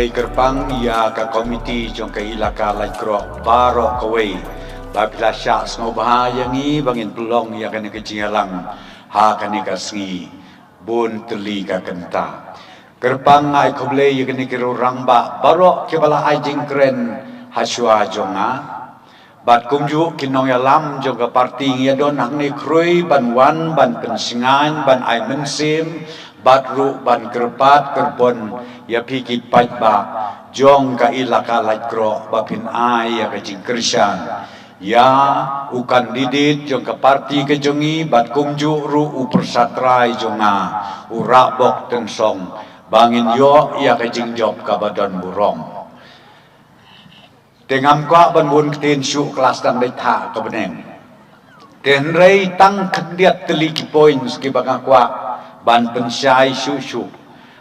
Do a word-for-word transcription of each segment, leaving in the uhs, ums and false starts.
Kyrpang ïa ka komiti jong ka Elaka Laitkroh baroh kawei ba phi la shah sngewbha ïa ngi ba ngin pynlong ïa kane ka jingïalang ha kane ka sngi. Bun tylli ka kynta. Kyrpang nga ai khublei ïa kine ki rangbah baroh kiba la ai jingkren ha shuwa jong nga. Bad kumjuh ki nongïalam jong ka party, ngi ïa don hangne khrui ban wan ban pynshngaiñ, ban ai mynsiem, bad ruh ban kyrpad kyrpon ïa phi ki paidbah jong ka Elaka Laitkroh ba phin ai ïa ka jingkyrshan ïa u kandidet jong ka party ka jong ngi, bad kumjuh ruh u pyrsa trai jong nga, u Rahbok Tynsong, ba ngin ïoh ïa ka jingjop kaba don burom. Te ngam kwah ban bun ktien shuh, ka la sdang dei thah ka bneng. Te hynrei tang khyndiat tylli ki points kiba nga kwah ban pynshai shuh shuh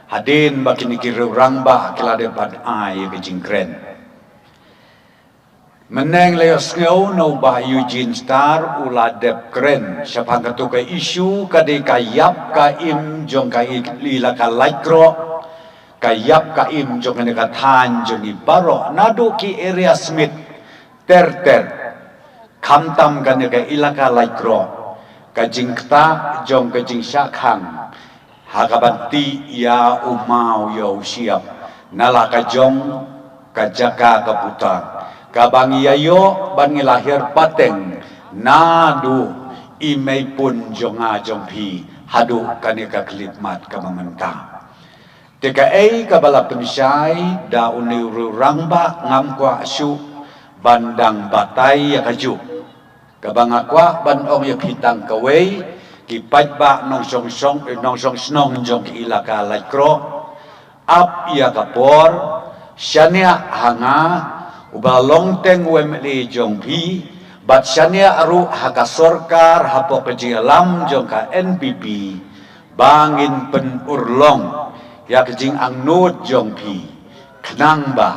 hadien ba kine ki rangbah ki la dep ban ai ïa ka jingkren. Mynne la ïohsngew na u Bah Eugene Starr u la dep kren shaphang kato ka issue, ka dei ka ïap ka im jong ka Elaka Laitkroh, ka ïap ka im jong kane ka thaiñ jong ngi baroh, naduh ki area Smit ter ter, khamtam kane ka Elaka Laitkroh, ka jingktah jong ka jingshah khang ha kaban tih ïa u maw ïa u shyiap na la ka jong ka jaka ka puta, kaba ngi ïa ïoh ban ngi la hiar pateng naduh i meipun jong nga jong phi haduh kane ka khyllipmat kaba mynta. Te kaei kaba la pynshai da une u rangbah ngam kwah shuh ban dang batai ïa kajuh. Kaba nga kwah ban ong ïa phi tang kawei, ki paidbah nongshong shong, eh, nongshong shnong jong ka Elaka Laitkroh, ap ïa ka por, shaniah ha nga uba long teng u M L A jong phi, bad shaniah ruh ha ka sorkar hapoh ka jingïalam jong ka N P P, ba ngin pynurlong ïa ka jingangnud jong phi, khnang ba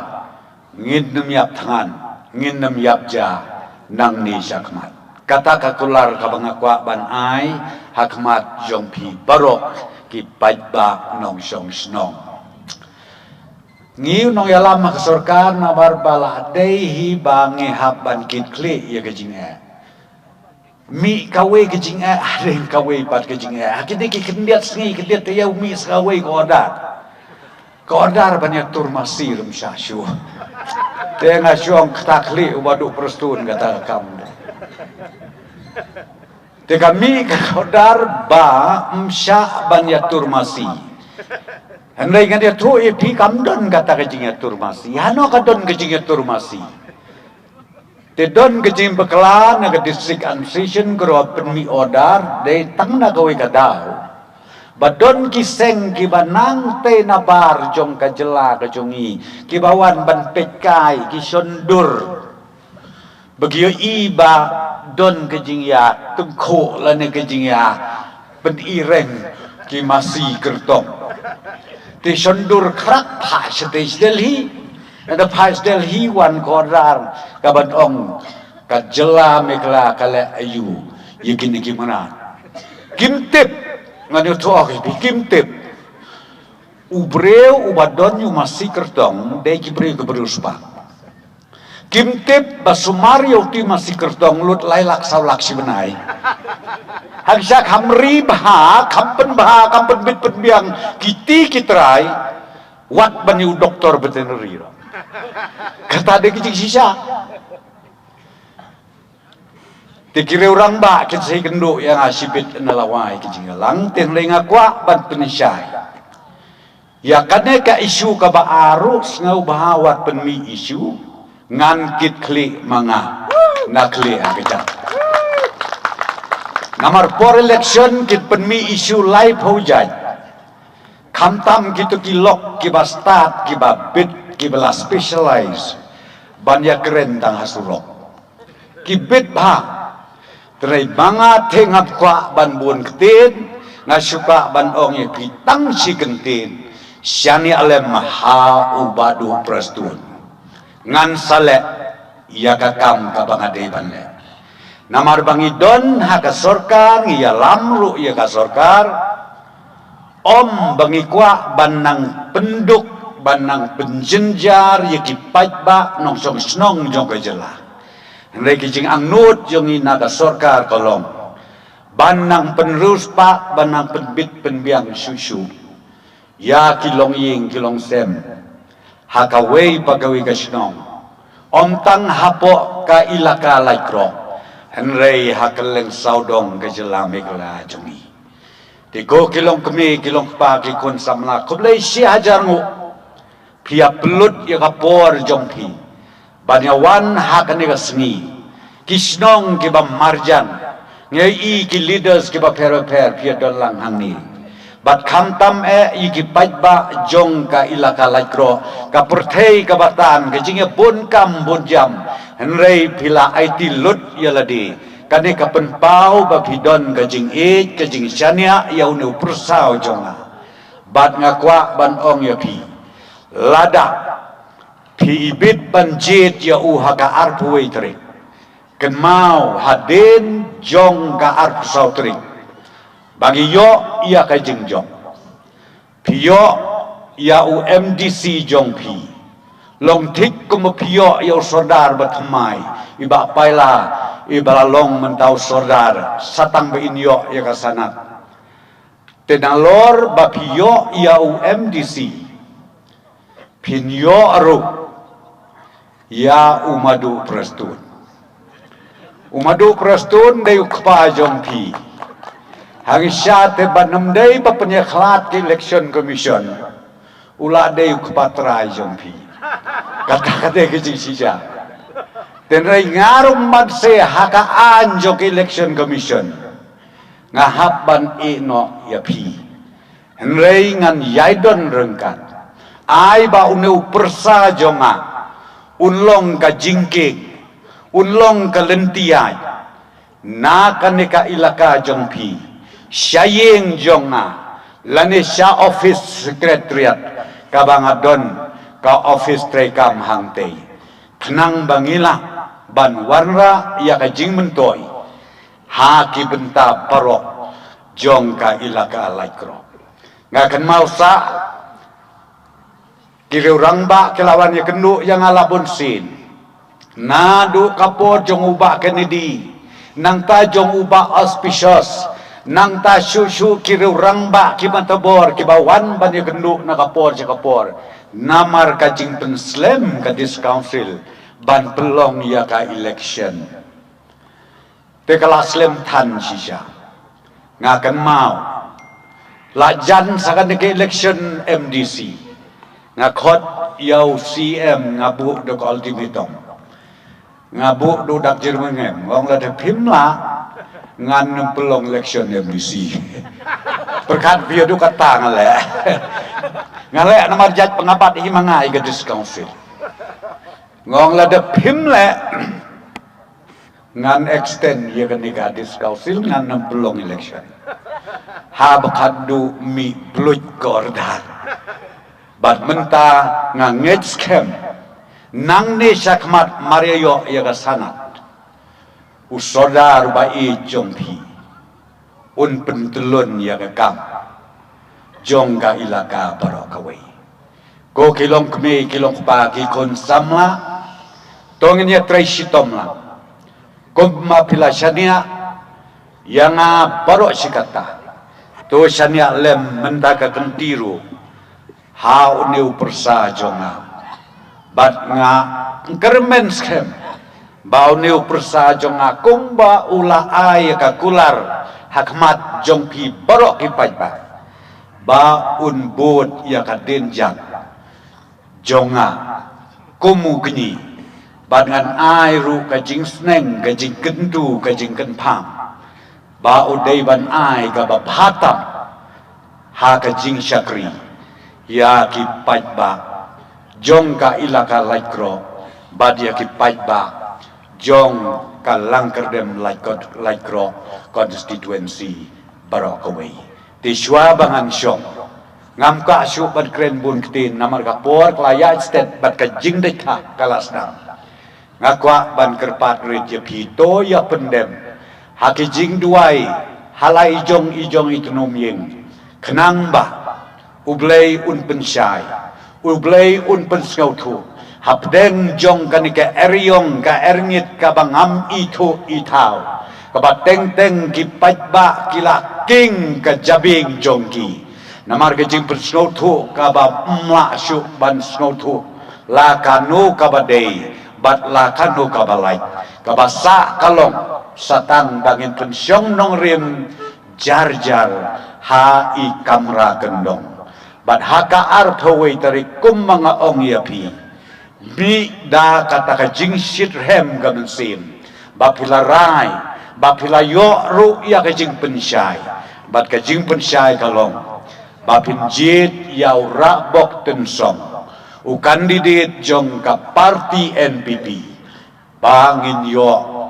ngin nym ïap thngan, ngin nym ïap ja nangne shakhmat. Kata ka kular kaba nga kwah ban ai ha khmat jong phi baroh ki paidbah nongshong shnong. Ngi u nongïalam ha ka sorkar, namar ba la dei hi ba ngi hap ban kit khlieh ïa ka jingeh. Mih kawei ka jingeh, ha dei kawei pat ka jingeh. Ha kine ki khyndiat sngi khyndiat taïew mih sa kawei ka order. Ka order ban ïa tur masi ruh ym shah shuh. Te nga shu ong kata khlieh uba duh Prestone kata ka kam. Te ka mih ka order ba ym shah ban ïa tur masi. Hynrei ngan ïathuh ïa phi, kam don kata ka jingïatur masi. Hano ka don ka jingïatur masi? Te don ka jingbakla na ka District Administration, ka ruh pynmih order dei tang na kawei ka daw. Ba don ki seng kiba nang tei na bar jong ka jylla ka jong ngi, kiba wan ban peit kai, ki shon dur. Ba ki ïohi ba don ka jingïatyngkhuh lane ka jingïa pynireng ki masi kyrtong. Te shon dur khrat phah shatei sha Delhi. Nada phah sha Delhi wan ka order kaban ong ka jylla Meghalaya ka leh aiu ïa kine ki mrad. Kim tip, ngan ïathuh ïa phi, kim tip. U briew uba don ïa u masi kyrtong dei ki briew ki briew spah. Kim tip ba sumar ïa uto u masi kyrtong lut lai lak saw lak shi bnai. Hangta kham ri bha, kham pynbha, kham pynbit pynbiang kiti ki trai, wat ban ïa u doktor veterinary ruh. Kata dei ki jingshisha. Te ki riew rangbah kin sa ïakynduh ïa nga shibit na la wai ki jingïalang, te hynrei nga kwah ban pynshai. Ïa kane ka issue kaba ar ruh sngewbha wat pynmih issue, ngan kit khlieh ma nga na khlieh ha ka jaka. Namar por election kin pynmih issue laiphew jait. Khamtam kito ki lok kiba stad, kiba bit, kiba la specialize ban ïakren tang ha surok. Ki bit bha. Hynrei ma nga te ngam kwah ban bun ktien, nga shu kwah ban ong ïa phi tang shi kyntien, shaniah lem ha u Bah Duh Prestone. Ngan sa leh ïa ka kam kaba nga dei ban leh. Namar ba ngi don ha ka sorkar, ngi ïalam ruh ïa ka sorkar, ym ba ngi kwah ban nang pynduk ban nang pynjynjar ïa ki paidbah nongshong shnong jong ka jylla. Hynrei ki jingangnud jong ngi na ka sorkar ka long ban nang pynriewspah, ban nang pynbit pynbiang shuh shuh ïa ki longïing ki longsem ha kawei pa kawei ka shnong. Ym tang hapoh ka ilaka Laitkroh, hynrei ha kylleng sawdong ka jylla Meghalaya jong ngi. Te ko ki longkmie ki longkpa ki khun samla, khublei shi hajar nguh phi ïa pynlut ïa ka por jong phi ban ïa wan ha kane ka sngi. Ki shnong kiba marjan, ngi ïohi ki leaders kiba pher bapher phi ïa don lang hangne. Bad khamtam eh ïa ki paidbah jong ka ilaka Laitkroh, ka pyrthei kaba tan, ka jingïabun kam bun jam. Hynrei phi la aiti lut ïa lade. Kane ka pynpaw ba phi don ka jingïeit, ka jingshaniah ïa une u pyrsa jong nga. Bad nga kwah ban ong ïa phi, lada phi ibit ban jied ïa u ha ka arphew wei tarik, kynmaw hadien jong ka arphew saw tarik ba ngi ïoh ïa ka jingjop. Phi ïoh ïa u M D C jong phi, long thik kumba phi ïoh ïa u sordar ba thymmai, i Bah Paila, iba la long mynta u sordar sa tang ba in ïoh ïa ka sanad. Te nalor ba phi ïoh ïa u M D C, phin ïoh ruh ïa u Madu Prestone. U Madu Prestone dei u kpa jong phi. Hangta te ban ym dei ba pynïakhlad ka Election Commission, u la dei u kpa trai jong phi. Kata ka dei ka jingshisha. Hynrei nga ruh mynta ha ka aiñ jong ka Election Commission, nga hap ban ïeh noh ïa phi. Hynrei ngan ïai don ryngkat. Ai ba une u pyrsa jong nga un long ka jingkieng, un long ka lynti ïaid na kane ka ilaka jong phi, sha ïing jong nga, lane sha office secretariat kaba nga don ka office treikam hangtei, khnang ba ngi lah ban wanrah ïa ka jingmyntoi ha ki bynta baroh jong ka ilaka Laitkroh. Nga kynmaw sa ki riew rangbah ki la wan ïakynduh ïa nga la bun sien. Naduh ka por jong u Bah Kennedy, nangta jong u Bah Auspicious, nangta shuh shuh ki riew rangbah ki matabor kiba wan ban ïakynduh na ka por sha ka por. Namar ka jingpynslem ka District Council ban pynlong ïa ka election. Te ka la slem than shisha. Nga kynmaw, la jan sa kane ka election M D C, nga khot ïa u C M, nga buh da ka ultimatum. Nga buh da u Dak Jyrmengem, nga ong lada phim lah, ngan ym pynlong election M D C. Pyrkhat phi ïa u, kata nga leh. Nga leh namar jait ba nga bat hi ma nga ïa ka District Council. Nga ong lada phim leh, ngan extend ïa kane ka District Council, ngan ym pynlong election. Haba khadduh mih bluit ka order. Bad mynta nga ngeit skhem, nangne shakhmat mar ïa ïoh ïa ka sanad, u sordar ba ïeit jong phi un pyntyllun ïa ka kam jong ka ilaka baroh kawei. Ko ki longkmie ki longkpa ki khun samla, to ngin ïatrei shitom lang. Kumba phi la shaniah ïa nga baroh shi katta, to shaniah lem mynta ka kynti ruh ha une u pyrsa jong nga. Bad nga kyrmen skhem ba une u pyrsa jong nga, kumba u la ai ka kular ha khmat jong phi baroh ki paidbah, ba un bud ïa ka dienjat jong nga kum u kñi. Bad ngan ai ruh ka jingsneng, ka jingkyntu, ka jingkynpham, ba u dei ban ai kaba bha tam ha ka jingshakri ïa ki paidbah jong ka ilaka Laitkroh, bad ïa ki paidbah jong ka Langkyrdem Laitkroh, Laitkroh constituency baroh kawei. Te shuwa ba ngan shong, ngam kwah shuh ban kren bun ktien namar ka por ka la ïaid stet bad ka jingdei thah ka la sdang. Nga kwah ban kyrpad rit ïa phi, to ïa pyndem ha ki jingduwai ha la i jong i jong i tnum ïing, khnang ba U Blei un pynshai, U Blei un pynsngewthuh hapdeng jong kane ka eriong ka erngit kaba ngam ithuh ithaw, kaba teng teng ki paidbah ki la king ka jabieng jong ki. Namar ka jingpynsngewthuh kaba ym lah shuh ban sngewthuh la kano kaba dei bad la kano kaba lait, kaba sah ka long sa tang ba ngin pynshong nongrim jar jar ha i kamra kyndong. Bad ha ka arphew wei tarik, kum ma nga ong ïa phi, mih da kata ka jingshitrhem ka mynsiem, ba phi la rai, ba phi la ïoh ruh ïa ka jingpynshai. Bad ka jingpynshai ka long ba phin jied ïa u Rahbok Tynsong, u candidate jong ka party N P P, ba ngin ïoh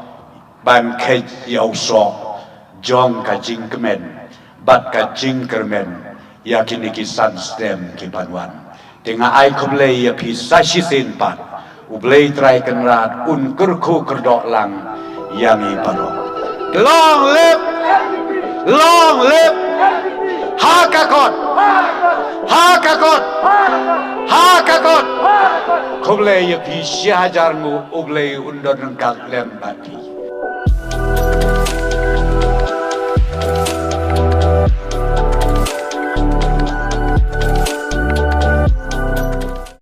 ban kheit ïa u soh jong ka jingkmen bad ka jingkyrmen ïa kine ki san snem ki ban wan. Te nga ai khublei ïa phi sa shisien pat. U Blei Trai Kynrad un kyrkhu kyrdoh lang ïa ngi baroh. Long live! Long live! Ha ka kot! Ha ka kot! Ha ka kot! Khublei ïa phi shi hajar nguh, U Blei un don ryngkat lem bad phi.